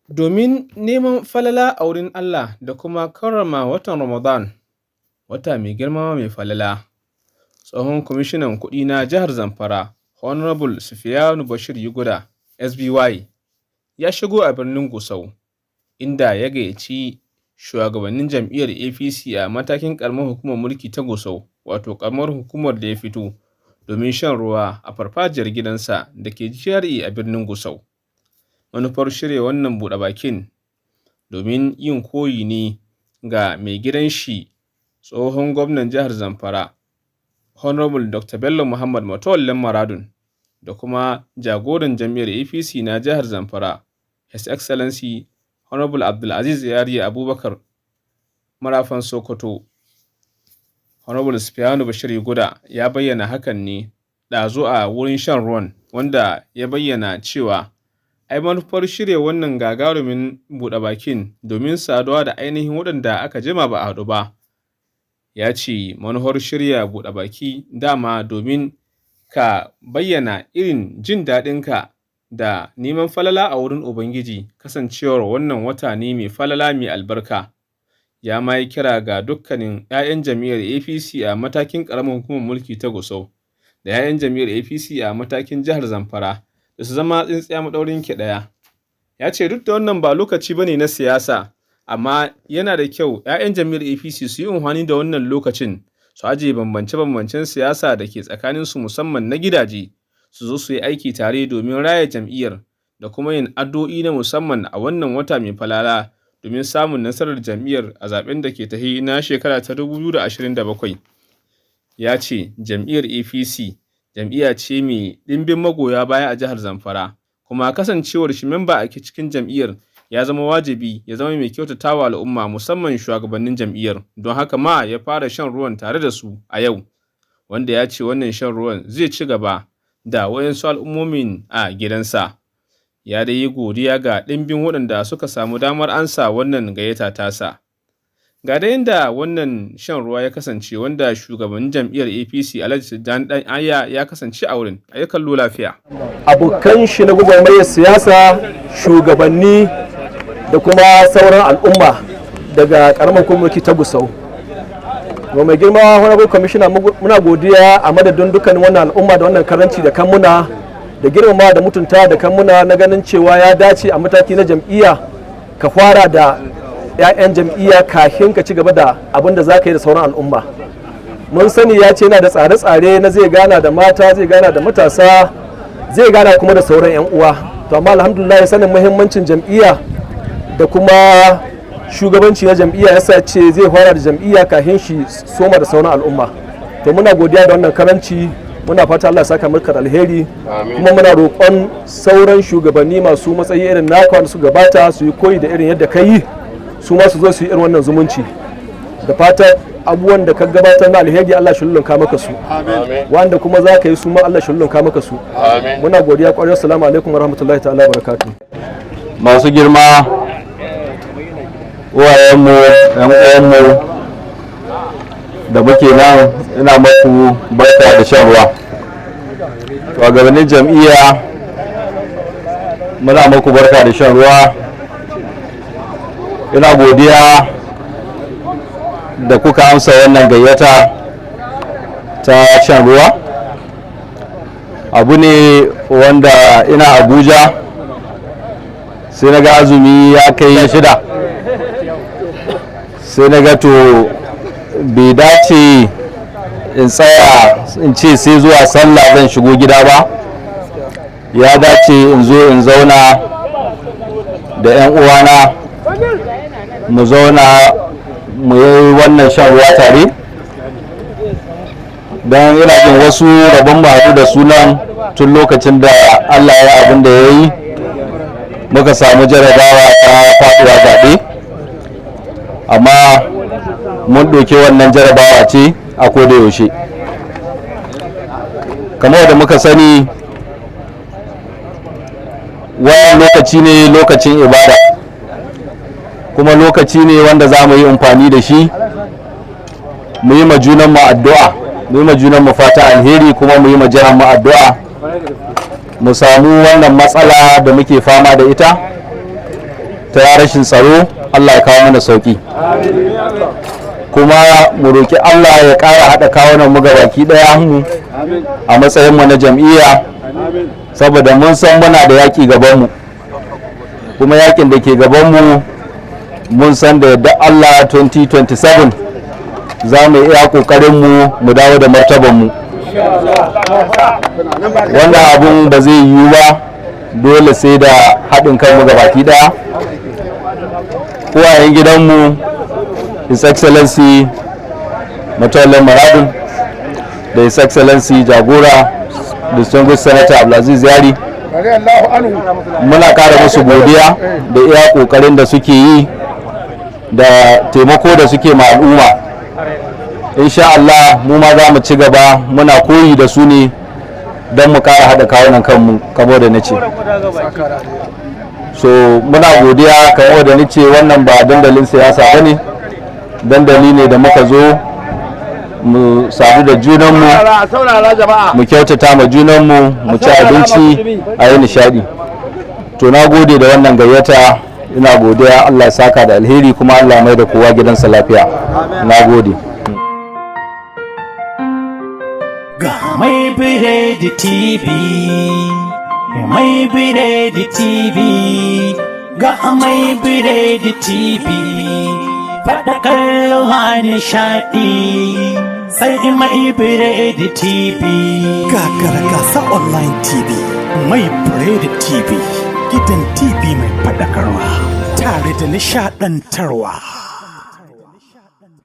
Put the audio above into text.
Domin neman falala a wurin Allah da kuma karrama watan Ramadan, wata mai girma mai falala, tsohon kwamishinan kuɗi na jihar Zamfara, Honorable Sufiyanu Bashir Yuguda, SBY, ya shigo a birnin Gusau, inda ya gayyaci shugabannin jam'iyyar APC a matakin ƙaramar hukumar mulki ta Gusau, wato ƙaramar hukumar da ya fito, domin shan ruwa a farfajiyar gidansa da ke GRA a birnin Gusau. Manufar shirya wannan buɗe bakin domin yin koyi ne ga mai gidan shi, tsohon gwamnan jihar Zamfara, Honorable Dr. Bello Muhammad Matawallen Maradun, da kuma jagoran jam'iyyar APC na jihar Zamfara, His Excellency Honorable Abdulaziz Yari Abubakar Marafan Sokoto. Honorable Sufiyanu Bashir Yuguda ya bayyana hakan ne ɗazu a wurin shan ruwan, wanda ya bayyana cewa ai manufar shirya wannan gagarumin buɗe bakin domin saduwa da ainihin waɗanda aka jima ba a haɗu ba. Ya ce manufar shirya buɗe baki dama domin ka bayyana irin jin daɗinka da neman falala a wurin Ubangiji, kasancewar wannan wata ne mai falala mai albarka. Ya ma yi kira ga dukkanin 'ya'yan jam'iyyar APC a matakin ƙaramar hukumar mulki ta Gusau da 'ya'yan jam'iyyar APC a matakin jihar Zamfara da su zama tsintsiya maɗaurin ki ɗaya. Ya ce duk da wannan ba lokaci ba ne na siyasa, amma yana da kyau 'ya'yan jam'iyyar APC su yi amfani da wannan lokacin su ajiye bambance-bambancen siyasa da ke tsakaninsu, musamman na gidaje, su zo su yi aiki tare domin raya jam'iyyar da kuma yin addu'o'i na musamman a wannan wata mai falala domin samun nasarar jam'iyyar a zaben da ke tahe na shekara ta 2027. Ya ce jam'iyyar APC jam'iyya ce mai ɗimbin magoya baya a jihar Zamfara, kuma kasancewar shi memba a cikin jam'iyyar, ya zama wajibi ya zama mai kyautatawa al'umma, musamman shugabannin jam'iyyar, don haka ma ya fara shan ruwan tare da su a yau, wanda ya ce wannan shan ruwan zai ci gaba da wayansu al'ummomin a gidansa. Ya dai yi godiya ga ɗimbin waɗanda suka samu damar ansa wannan gayyata tasa. Ga dai yadda wannan shan ruwa ya kasance, wanda shugaban jam'iyyar APC, Alhaji Tijjani Dan Aya, ya kasance a wurin. A yi kallo lafiya. Abokan shi na gwagwarmayar siyasa, shugabanni da kuma sauran al'umma daga karamar hukumar ta Gusau. Mai girma Honorable Commissioner, muna godiya a madadin dukkanin wannan al'umma da wannan karanci da kan muna da girmama da mutunta da kan muna na ganin cewa ya dace a mataki na jam'iyya ka fara da 'ya'yan jam'iyya kafin ka ci gaba da abin da za ka yi da sauran al'umma. Mun sani ya ce yana da tsare-tsare na zai gana da mata, zai gana da matasa, zai gana kuma da sauran 'yan uwa. To amma alhamdulillah, sanin muhimmancin jam'iyya da kuma shugabanci na jam'iyya yasa ce zai fara da jam'iyya kafin shi soma da sauran al'umma. To muna godiya da wannan karanci, muna fata Allah ya saka maka da alheri, kuma muna roƙon sauran shugabanni masu matsayi irin naka wanda su gabata su yi koyi da irin yadda ka yi, su ma su zo su yi irin wannan zumunci. Da fata abubuwan da ka gabatar na alheri, Allah shi lullunka maka su, wanda kuma za ka yi su ma, Allah shi lullunka maka su. Muna godiya kwarai. Assalamu alaikum warahmatullahi ta'ala barakatuh. Masu girma, uwayenmu, yan uwanmu da muke nan, ina maku barka da shan ruwa. Shugabannin jam'iyya, muna maku barka da shan ruwa. Ina godiya da kuka amsa wannan gayyata ta shan ruwa. Abu ne wanda ina Abuja sai na ga azumi ya kai 6, sai na ga to bai dace in tsaya in ce sai zuwa sallah zan shigo gida ba. Ya dace in zo in zauna da 'yan uwana, mu zauna mu yi wannan shan ruwa tare, don ina jin wasu rabon mu haɗu da sunan tun lokacin da Allah ya abin da ya yi, muka samu jarabawa ta faɗuwa zaɓe. Amma mun ɗauki wannan jarabawa ce a koda yaushe. Kamar yadda muka sani, wannan lokaci ne lokacin ibada, kuma lokaci ne wanda za mu yi amfani da shi mu yi ma junanmu addu'a, mu yi ma junanmu fata alheri, kuma mu yi ma mu addu'a mu samu wannan matsala da muke fama da ita. Ta rashin tsaro, Allah ya kawo mana sauki, kuma mu roƙi Allah ya ƙara haɗa kawunan mu baki ɗaya mu a matsayin mu na jam'iyya, saboda mun san muna da yaƙi gabanmu, kuma yaƙin da ke gabanmu mun san da yadda Allah 2027 za mu iya ƙoƙarinmu mu dawo da martabanmu. Wannan abun ba zai yiwu ba, dole sai da haɗin kanmu baki ɗaya. Uwayen gidanmu, His Excellency Matawallen Maradun da His Excellency Jagora, Distinguished Senator Abdulaziz Yari, muna kara musu godiya da iya kokarin da suke yi da taimako da suke ma al'umma. Insha Allah mu ma za mu ci gaba, muna koyi da su ne don mu kara haɗa kawunan kanmu. Kamar da nace, so muna godiya. Kamar da nace, wannan ba dandalin siyasa ba ne, dandali ne da muka zo mu sadu da junanmu, mu kyautata ma junanmu, mu ci abinci, a yi nishadi. To, na gode da wannan gayyata, ina godiya. Allah ya saka da alheri, kuma Allah mai da kowa gidansa lafiya. Na gode. Ga Mai Biredi TV, Mai Biredi TV, ga Mai Biredi TV, faɗakar nishaɗi, sai Mai Biredi TV. Gagara gasa online TV, Mai Biredi TV, gidan TV mai faɗakarwa, tare da nishaɗantarwa.